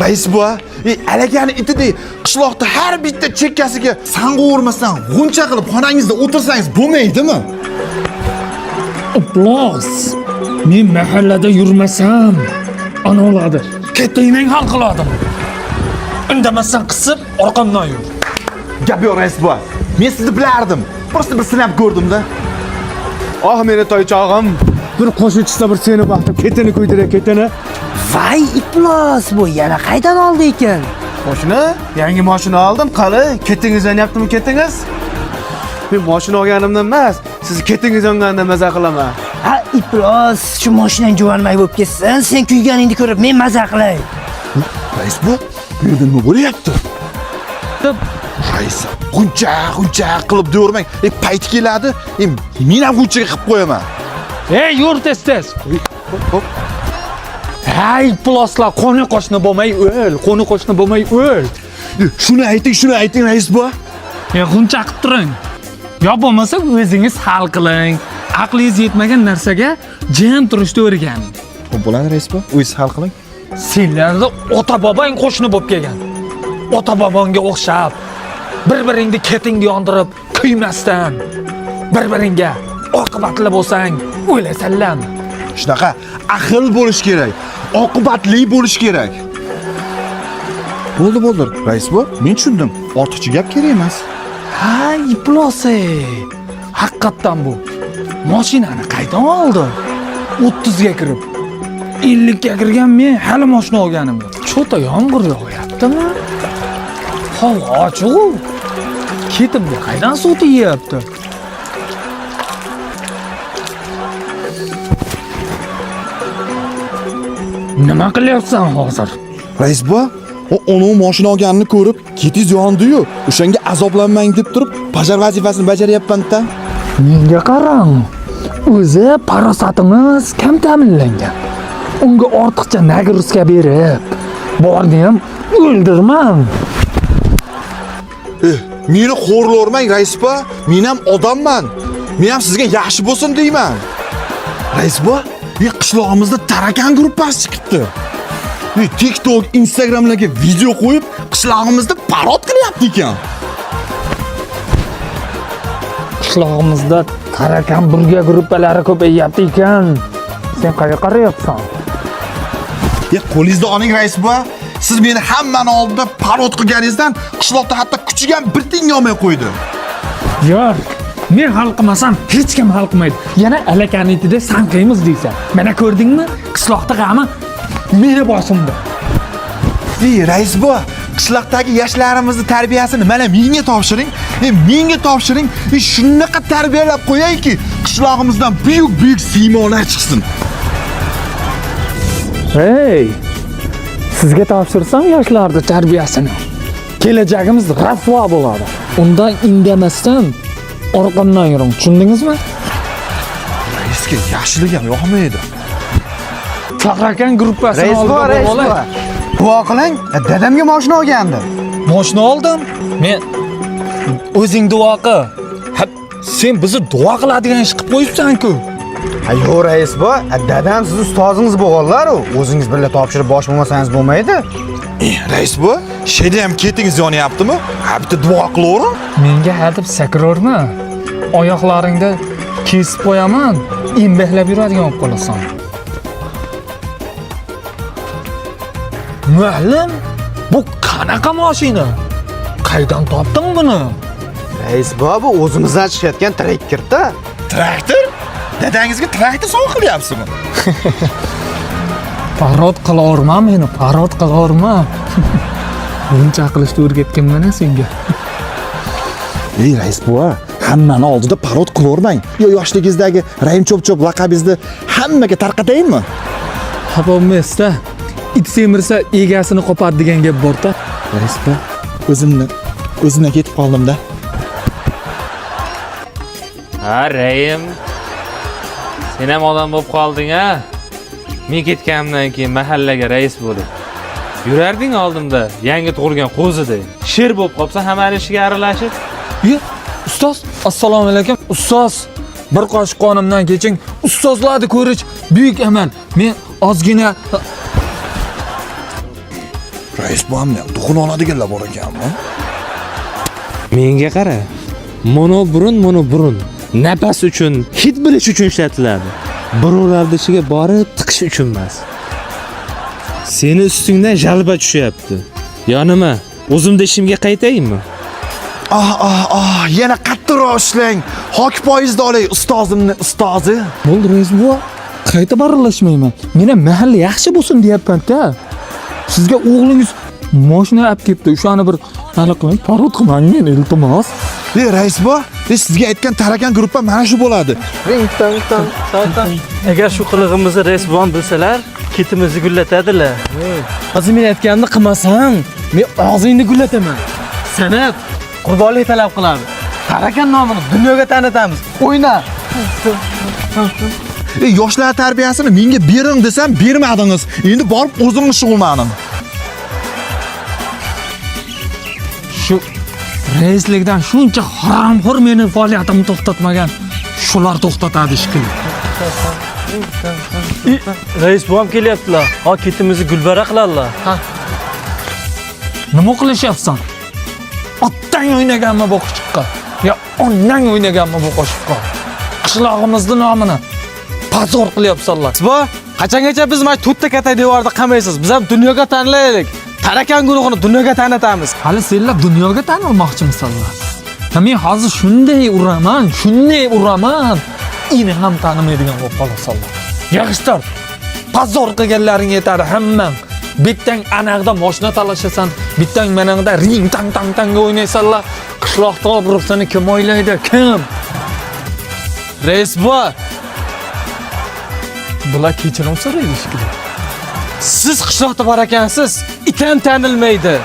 Rais buva, alakani itidek qishloqda har bitta chekkasiga sang'i urmasdan g'uncha qilib xonangizda o'tirsangiz bo'lmaydimi? Iflos. Men mahallada yurmasam, ana oladi. Ketingning hal qiladim. Indamasdan qisib orqamdan yur. Gap yo'q rais buva. Men sizni bilardim. Просто bir sinab ko'rdim-da. Oh meni toychog'im. Bir qo'shiq chiqsa bir seni baxtim ketini kuydirar ketini. Vay iflos, bu yana qaydan oldi ekan? Mashina? Yangi mashina oldim. Qali, ketingiz yonyaptimi ketingiz? Men mashina olganimdan emas, sizni ketingiz yonganidan maza qilaman. Ha iflos, shu mashinang juvanmay bo'lib ketsin, sen kuyganingni ko'rib men maza qilay. Rais buva, bu yerda nima bo'lyapti? Rais, g'uncha g'uncha qilib deyavermang. Payti keladi, men ham g'unchaga qilib qo'yaman. Ey, yur tez tez. Hay, ifloslar, qo'ni qo'shni bo'lmay o'l, qo'ni qo'shni bo'lmay o'l. Shuni ayting, shuni ayting rais buva. G'uncha qilib turing. Yo bo'lmasa o'zingiz hal qiling. Aqlingiz yetmagan narsaga jim turishni o'rganing. Xo'p, bo'ladi rais buva, o'zingiz hal qiling. Senlarni ota bobong qo'shni bo'lib kelgan. Ota bobongga o'xshab bir-biringni ketingni yondirib kuymasdan bir-biringga oqibatli bo'lsang o'lasanlarmi? Shunaqa ahil bo'lish kerak, oqibatli bo'lish kerak. Bo'ldi, bo'ldi, rais buva, men tushundim. Ortiqcha gap kerak emas. Ha, iflos ey. Haqiqatdan bu. Mashinani qaydan oldi? 30 ga kirib, 50 ga kirgan men hali mashina olganim yo'q. Cho'ta yomg'ir yog'yaptimi? Havo ochiq-u. Ketimga qaydan suv tegyapti? Nima qilyapsan hozir? Rais buva, o uni mashina olganini ko'rib, ketingiz yondi-yu, o'shanga azoblanmang deb turib, bajar vazifasini bajaryapman-da. Menga qarang. O'zi farosatimiz kam ta'minlangan. Unga ortiqcha nagruzka berib, borni ham o'ldirmang. Meni xo'rlormang rais buva, men ham odamman. Men ham sizga yaxshi bo'lsin deyman. Rais buva, qishlog'imizda tarakan gruppasi chiqibdi. TikTok, Instagramlarga video qo'yib, qishlog'imizda parod qilyapti ekan. Qishlog'imizda tarakan burga gruppalari ko'payyapti ekan. Sen qayerga qarayapsan? Qo'lingizda oling rais buva. Siz meni hammani oldida parod qilganingizdan qishloqda hatto kuchuk ham bir tiyin olmay qo'ydi. Yor, men hal qilmasam hech kim hal qilmaydi. Yana alakani itida sanqaymiz deysan. Mana ko'rdingmi? Qishloqda g'ami meni boshimda. Rais buva, qishloqdagi yoshlarimizni tarbiyasini mana menga topshiring. Menga topshiring. Shunaqa tarbiyalab qo'yayki, qishlog'imizdan buyuk-buyuk siymolar chiqsin. Hey, sizga topshirsam yoshlarni tarbiyasini, kelajagimiz rasvo bo'ladi. Undan indamasdan orqamdan yuring, tushundingizmi? Raisga yaxshilik ham yoqmaydi. Tarakan gruppasini Rais oldiga buva, rais borib olay. buva. Duo qiling, dadamga mashina olgandim. Mashina oldim. Men o'zing duo qil. Ha, sen bizni duo qiladigan ish qilib qo'yibsan-ku. Ha, yo'q rais buva, dadam sizni ustozingiz bo'lganlar-u. O'zingiz birga topshirib bosh bo'lmasangiz bo'lmaydi. Rais buva, sheda ham ketingiz yonyaptimi? Ha, bitta duo qilavering. Menga hadeb sakraverma. Oyoqlaringda kesib qo'yaman, embaklab yuradigan bo'lib qolasan. Muallim, bu qanaqa mashina? Qaydan topding buni? Rais buva, bu o'zimizdan chiqayotgan traktorda. Traktor? Dadangizga traktor sovg'a qilyapsizmi? Parod qilaverma meni, parod qilaverma. Buncha qilishni o'rgatgan mana senga. Ey rais buva, hammani oldida parod qilavermang. Yo yoshligingizdagi Rahim Cho'p-Cho'p laqabingizni hammaga tarqatayinmi? Xafa bo'lmaysiz-da. It semirsa egasini qopadi degan gap bor-da. Rais buva, o'zimdan ketib qoldim-da. Ha, Rahim. Sen ham odam bo'lib qolding-a? Men ketganimdan keyin mahallaga rais bo'lib. Yurarding oldimda yangi tug'ilgan qo'ziday. Sher bo'lib qolsa hammani ishiga aralashib. Ye, ustoz, assalomu alaykum. Ustoz, bir qoshiq qonimdan keching. Ustozlarni ko'rish buyuk amal. Men ozgina Rais buvamni ham duxini oladiganlar bor ekanmi? Menga qara. Mono burun, mono burun. Nafas uchun, hid bilish uchun ishlatiladi. Birovlarni ishiga borib tiqish uchun emas. Seni ustingdan jalba tushyapti. Yo nima? O'zimda ishimga qaytayinmi? Ah, ah, ah, yana qattiqroq ishlang. Hok poyizda olay, ustozimni ustozi. Bo'ldi, rais buva, qayta barillashmayman. Men ham mahalla yaxshi bo'lsin deyapman-da. Sizga o'g'lingiz moshina olib kelibdi. O'shani bir aniq qiling, parod qilmang meni, iltimos. E, rais buva, sizga aytgan tarakan gruppa mana shu bo'ladi. Agar shu qilig'imizni rais buvam bilsalar, ketimizni gullatadilar. Hozir men aytganimni qilmasang, men og'zingni gullataman. San'at qurbonlik talab qiladi. Tarakan nomini dunyoga tanitamiz. O'yna. E, yoshlar tarbiyasini menga bering desam bermadingiz. Endi borib o'zingiz shug'ullaning. Shu raislikdan shuncha haromxo'r meni faoliyatimni to'xtatmagan. Shular to'xtatadi ishqilib. Rais buvam kelyaptilar. Ha, ketimizni gulbara qiladilar. Nima qilishyapsan? Otang o'ynaganmi bu qo'shiqqa? Yo onang o'ynaganmi bu qo'shiqqa? Qishlog'imizni nomini pozor qilyapsanlar. Bu qachongacha biz mana to'rtta katta devorda qamaysiz? Biz ham dunyoga tanilaylik. Tarakan guruhini dunyoga tanitamiz. Hali senlar dunyoga tanilmoqchimisanlar? Ha, men hozir shunday uraman, shunday uraman. Ini ham tanimaydigan bo'lib qolasanlar. Yig'ishtir. Pozor qilganlaring yetadi hammang. Bittang anag'da moshina talashasan, bittang manag'da ring tang tang tanga o'ynaysanlar. Qishloqda obro'sini kim o'ylaydi? Kim? Rais buva, Bular kechirim so'raydi shekilli. siz qishloqda bor ekansiz, it ham tanilmaydi.